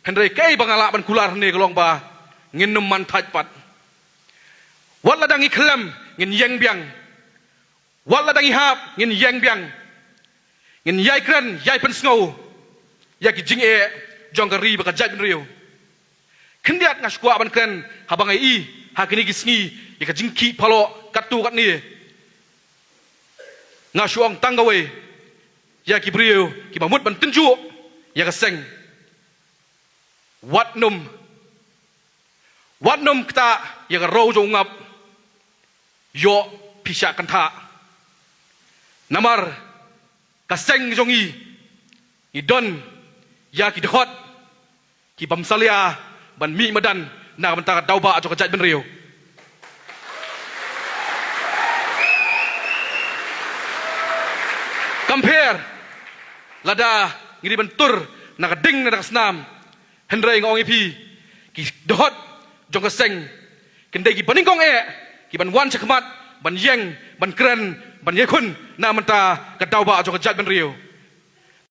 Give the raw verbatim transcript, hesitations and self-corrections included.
Hynrei kaei ba nga lah ban kular hangne ka long ba ngin nym man thait pat. Wat la dang i khlem ngin ïeng biang. Wat la dang i hap ngin ïeng biang. Ngin ïai kren, ïai pynsngew ïa ki jingeh jong ka ri bad ka jaitbynriew. Khyndiat nga shu kwah ban kren haba nga i ha kine ki sngi ïa ka jingkhih paloh katto katne. Nga shu ong tang kawei ïa ki briew kiba mut ban tynjuh ïa ka seng. Wat nym, wat nym ktah ïa ka roi jong u ngap. Ïoh pisa kynthah. Namar ka seng jong i, i don ïa ki dohot ki bym salia ban mih madan na ka bynta ka daw ba jong ka jaitbynriew. Kam pher lada ngi dei ban tur na ka ding na ka snam. Hynrei nga ong ïa phi, ki dohot jong ka seng kin dei ki banyngkong eh ki ban wan shakhmat ban ïeng, ban kren, ban ïakhun na ka bynta ka daw ba jong ka jaitbynriew.